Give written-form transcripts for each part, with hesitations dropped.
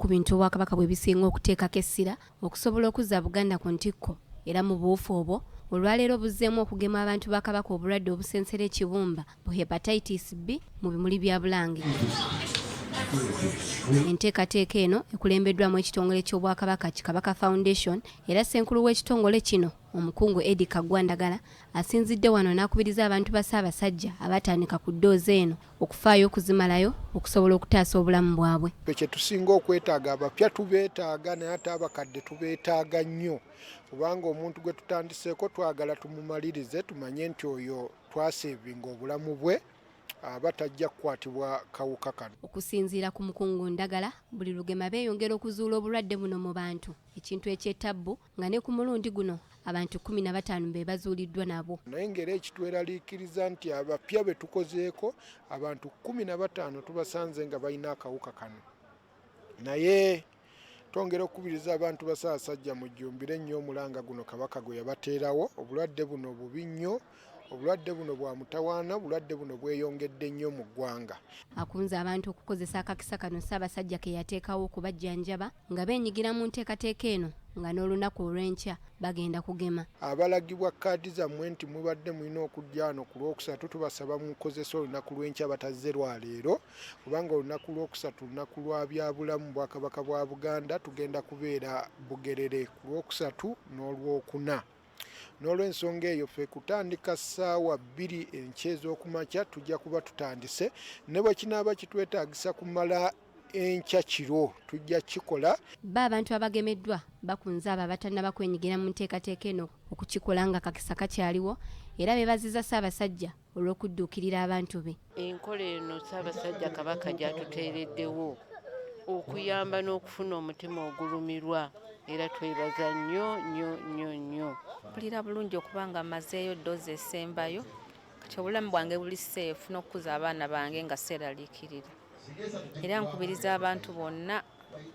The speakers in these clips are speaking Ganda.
ku bintu Obwakabaka bwe bisinga okuteekako essira okusobola okuzza Buganda ku ntikko era mu buwufu obwo olwaleero buzzeemu okugema abantu ba Kabaka obulwadde obusensera ekibumba bu Hepatitis B mu bimuli bya Bulange. Enteekateeka eno ekulembeddwamu ekitongole ky'Obwakabaka ki Kabaka Foundation era ssenkulu w'ekitongole kino Omukungu Eddie Kaggwa Ndagala asinzidde wano n'akubiriza abantu ba Ssaabasajja abaatandika ku ddoozi eno okufaayo okuzimalayo okusobola okutaasa obulamu bwabwe. Ffe kye tusinga okwetaaga abapya tubeetaaga naye ate abakadde tubeetaaga nnyo kubanga omuntu gwe tutandiseeko twagala tumumalirize tumanye nti oyo twaseevinga obulamu bwe aba tajja kukwatibwa kawuka kano. Okusinziira ku mukungu Ndagala, buli lugema beeyongera okuzuula obulwadde buno mu bantu ekintu eky'ettabbu nga ne ku mulundi guno abantu 15 be bazuuliddwa nabwo. Naye ng'era ekitweraliikiriza nti abapya be tukozeeko abantu 15 tubasanze nga balina akawuka kano naye twongera okukubiriza abantu ba Ssaabasajja mujjumbire nnyo omulanga guno Kabaka gwe yabateerawo. Obulwadde buno bubi nnyo, obulwadde buno bwa mutawaana, obulwadde buno bweyongedde nnyo mu ggwanga. Akunze abantu okukozesa akakisa kano Ssaabasajja ke yateekawo okubajjanjaba nga beenyigira mu nteekateeka eno nga n'olunaku olw'enkya bagenda kugema. Abalagibwa kkaadi zammwe nti mubadde mulina okujja wano ku Lwokusatu tubasaba mukozese olunaku lw'enkya batazze lwa leero kubanga olunaku Lwokusatu lunaku lwa byabulamu Bwakabaka bwa Buganda tugenda kubeera Bugerere ku Lwokusatu n'Olwokuna. N'olwensonga eyo ffe kutandika ssaawa 2 enkya ez'okumakya tujja kuba tutandise ne bwe kinaaba kitwetaagisa kumala enkya kiro tujja kukikola. Bbo abantu abagemeddwa bakunze abo abatannaba kwenyigira mu nteekateeka eno okukikola nga akakisa kakyaliwo era beebazizza Ssaabasajja olw'okudduukirira abantu be. Enkola eno Ssaabasajja Kabaka gy'atuteereddewo okuyamba n'okufuna omutima ogulumirwa era twebaza nnyo nnyo nnyo nnyo. Mpulira bulungi okuba nga mmazeeyo ddoozi esembayo kati obulamu bwange buli seefu n'okukuza abaana bange nga seeraliikirira. Era nkubiriza abantu bonna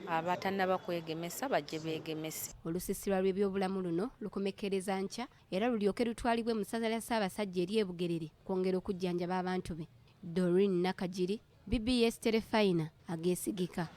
abatannaba kwegemesa bajje beegemese. Olusisira lw'ebyobulamu luno lukomekkereza nkya era lulyoke lutwalibwe mu ssaza lya Ssaabasajja ery'e Bugerere okwongera okujjanjaba abantu be. Doreen Nakagiri, bbs Terefayina ageesigika.